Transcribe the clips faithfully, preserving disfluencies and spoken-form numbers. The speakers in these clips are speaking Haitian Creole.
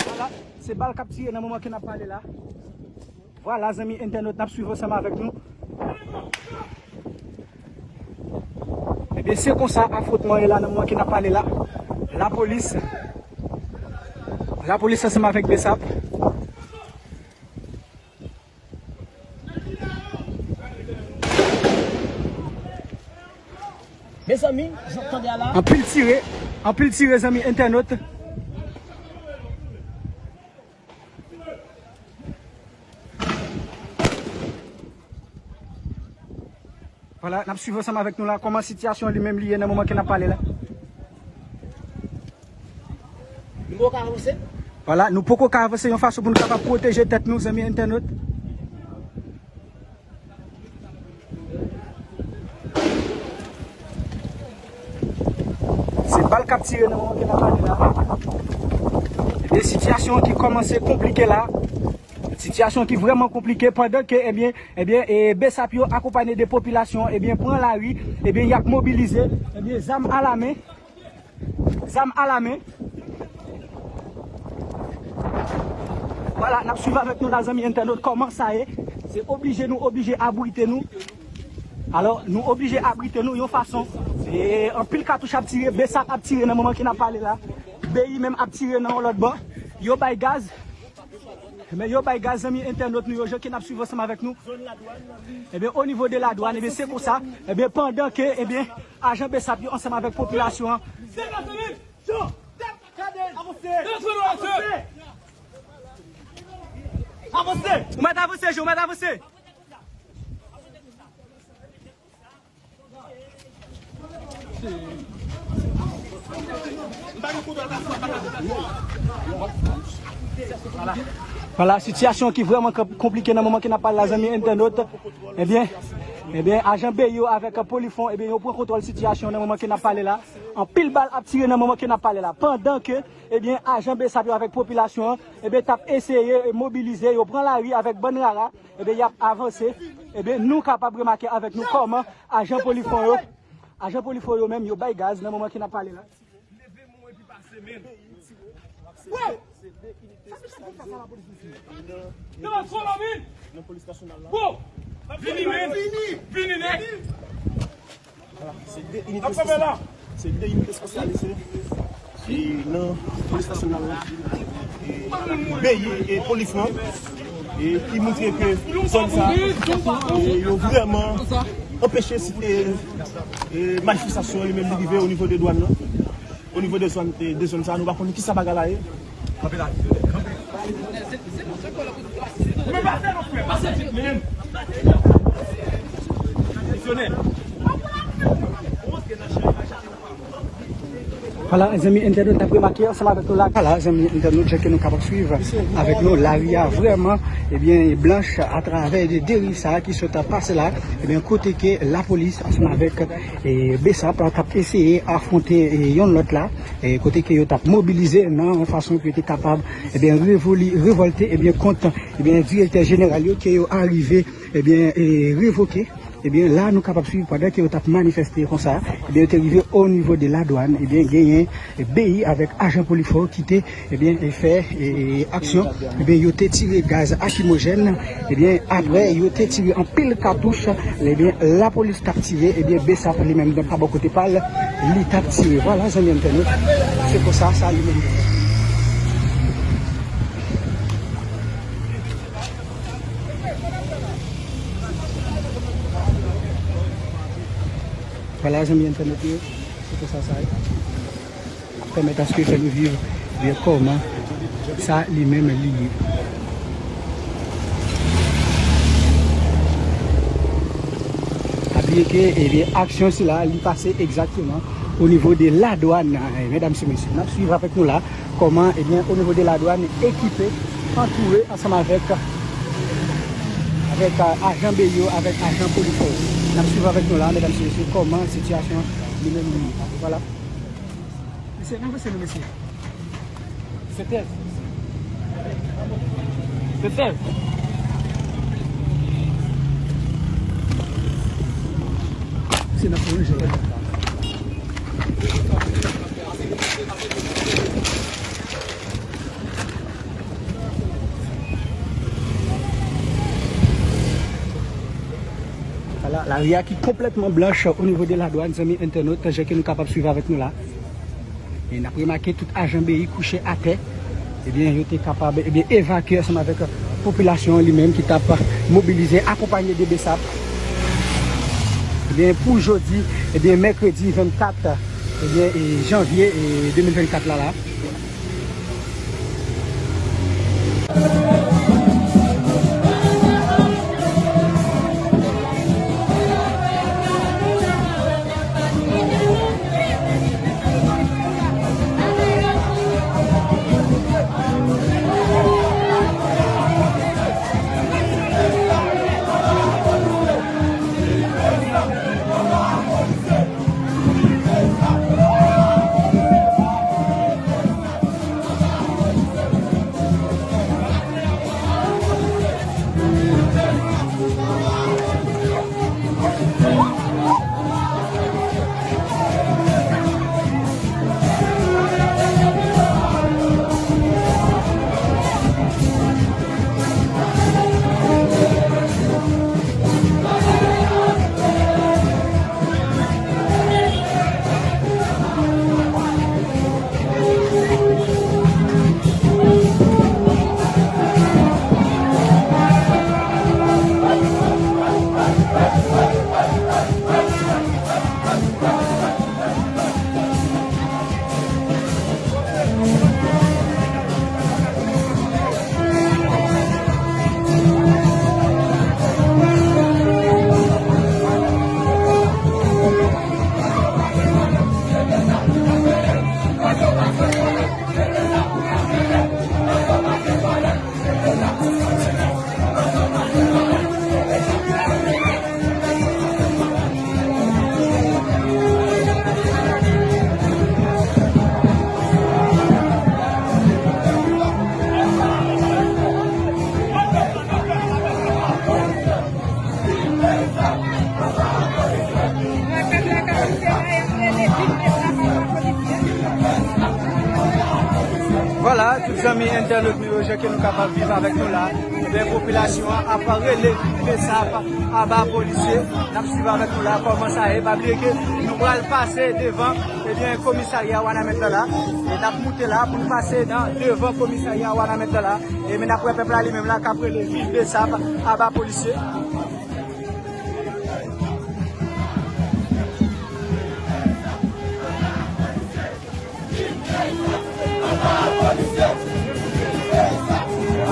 Vwala, se bal k ap tire nan moman ke n ap pale la. Vwala, zanmi entènot, n ap swiv ansanm avèk nou. Ebyen, se konsa afwontman ye la nan moman ke n ap pale la. Lapolis, lapolis ansanm avèk BSAP. Mezanmi, jan w tande a la. Anpil tire, anpil tire, zanmi entènot. Vwala, n ap swiv ansanm avèk nou la kòman sitiyasyon li menm li ye nan moman ke n ap pale la. Nou poko ka avanse? Vwala, nou poko ka avanse yon fason pou nou kapab pwoteje tèt nou, zanmi entènot. Se bal k ap tire nan moman ke n ap pale la. Ebyen, sitiyasyon ki kòmanse konplike la. Sitiyasyon ki vrèman konplike pandan ke, ebyen, ebyen, e, BSAP yo akonpaye de popilasyon, ebyen, pran lari, ebyen, y ap mobilize, ebyen, zam alamen. Zam alamen. Vwala, n ap swiv avèk nou la, zanmi entènot, kòman sa ye. Se oblije nou oblije abrite nou. Alò, nou oblije abrite nou yon fason. E anpil katouch ap tire, BSAP ap tire nan moman ke n ap pale la. BI menm ap tire nan yon lòt bò. Yo bay gaz. Men yo bay gaz, zanmi entènot nou yo, jan ke n ap swiv ansanm avèk nou. Ebyen, o nivo de ladwàn, ebyen, se konsa. Ebyen, pandan ke, ebyen, ajan BSAP yo ansanm avèk popilasyon an. Avanse! Ou mèt avanse, Jean, ou mèt avanse! Vwala, sitiyasyon ki vrèman konp-, konplike nan moman ke n ap pale la, zanmi entènot. Ebyen, ebyen, ajan BI yo avèk Polifront, ebyen, yo pran kontwòl sitiyasyon nan moman ke n ap pale la. Anpil bal ap tire nan moman ke n ap pale la. Pandan ke, ebyen, ajan BSAP yo avèk popilasyon an, ebyen, t ap eseye mobilize, yo pran lari avèk bann rara, ebyen, y ap avanse. Ebyen, nou kapab remake avèk nou kòman ajan Polifront yo, ajan Polifront yo menm, yo bay gaz nan moman ke n ap pale la. Leve men w epi pase men. Wow! Sa se sa ki fè sa lapolis mesye. Nan polis nasyonal la. Vini men. Vini nèg. Vwala, se de inite espesyalize. Se de inite espesyalize. E nan polis nasyonal la. E BI e Polifront. E ki montre ke zòn sa, e yo vrèman anpeche si, e, e manifestasyon li menm li rive o nivo de dwàn nan. O nivo de zòn, e, de zòn sa, nou pa konnen kisa bagay la ye. Kanpe la, kanpe. Men pase non frè, pase vit menm. Misyonè. Vwala, zanmi entènot, n ap remake ansanm avèk nou la. Vwala, zanmi entènot, jan ke nou kapab swiv avèk nou, lari a vrèman, ebyen, blanch atravè de, de ri sa ki sot pase la. Ebyen, kote ke lapolis ansanm avèk, e, BSAP t ap eseye afwonte, e, yonn lòt la, e, kote ke yo t ap mobilize nan yon fason ke yo te kapab, ebyen, revoli-, revòlte, ebyen, kont, ebyen, direktè jeneral yo ke yo arive, ebyen, e, revoke. Ebyen, la nou kapab swiv pandan ke yo t ap manifeste konsa, ebyen, yo te rive o nivo de ladwàn, ebyen, genyen, e, BI avèk ajan Polifront ki te, ebyen, e, fè, e, aksyon, ebyen, yo te tire gaz lakrimojèn, ebyen, apre, yo te tire anpil katouch, ebyen, lapolis t ap tire, ebyen, BSAP li menm, donk, pa bò kote pa l, li t ap tire. Vwala, zanmi entènot, se konsa, sa li menm. Vwala, zanmi entènot yo, se konsa sa ye. Pèmèt aske fè nou viv byen kòman sa li menm li ye. Pa bliye ke, ebyen, aksyon sila, li pase egzakteman o nivo de ladwàn, e, medam e mesye. N ap swiv avèk nou la. Kòman, ebyen, o nivo de ladwàn, ekipe, antoure ansanm avèk, avèk, a, ajan BI yo, avèk ajan Polifront yo. N ap swiv avèk nou la, medam e mesye, kòman sitiyasyon an li menm li ye. Vwala. Mesye, n avanse nou, mesye. Se tèz. Se tèz. Se nan pwolonje la. Lari a ki konplètman blanch o nivo de ladwàn, zanmi entènot, jan ke nou kapab swiv avèk nou la. E n ap remake tout ajan B I kouche atè. Ebyen, yo te kapab, ebyen, evakye ansanm avèk popilasyon an li menm ki t ap mobilize, akonpanye de BSAP. Ebyen, pou jodi, ebyen, mèkredi vennkat, ebyen, e, janvye, e, de mil vennkat la, la. Vwala, tout zanmi entènot nou yo, jan ke nou kapab viv avèk nou la. Ebyen, popilasyon an ap rele viv BSAP aba polisye. N ap swiv avèk nou la kòman sa ye. Pa bliye ke nou pral pase devan, ebyen, komisarya Wanament lan la. E n ap moute la pou nou pase nan devan komisarya Wanament lan la. E men n ap wè pèp la li menm la k ap rele viv BSAP aba polisye.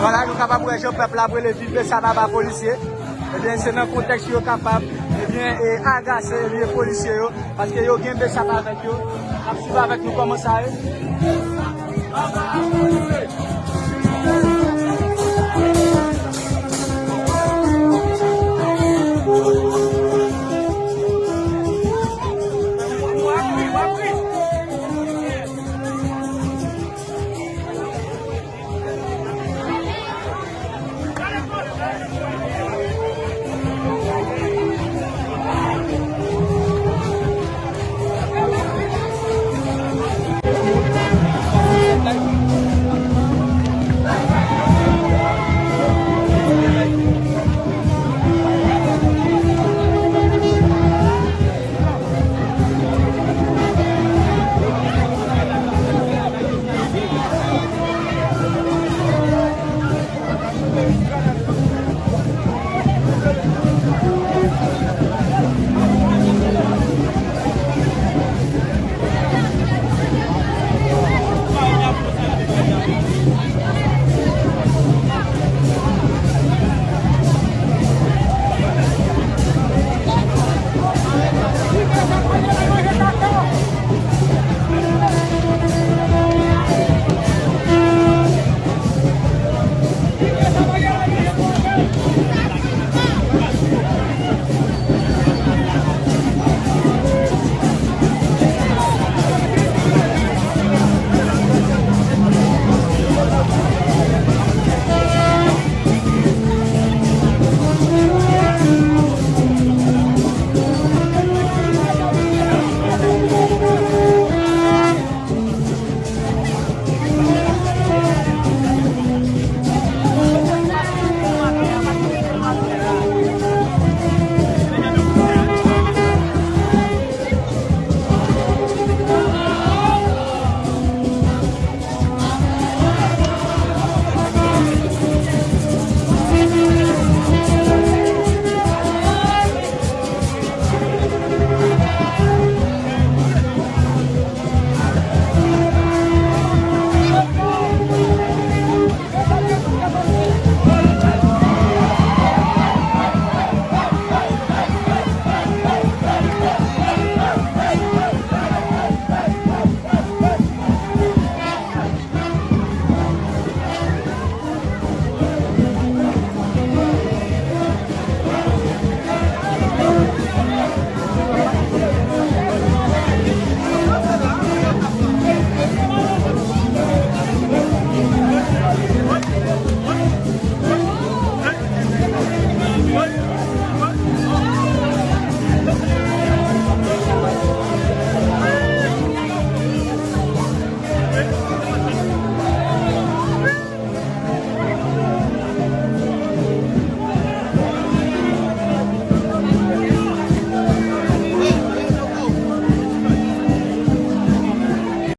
Vwala, nou kapab wè jan pèp la ap rele viv BSAP aba polisye. Ebyen, se nan kontèks yo kapab, ebyen, e agase, ebyen, polisye yo, paske yo gen BSAP avèk yo. Ap swiv avèk nou kòman sa ye.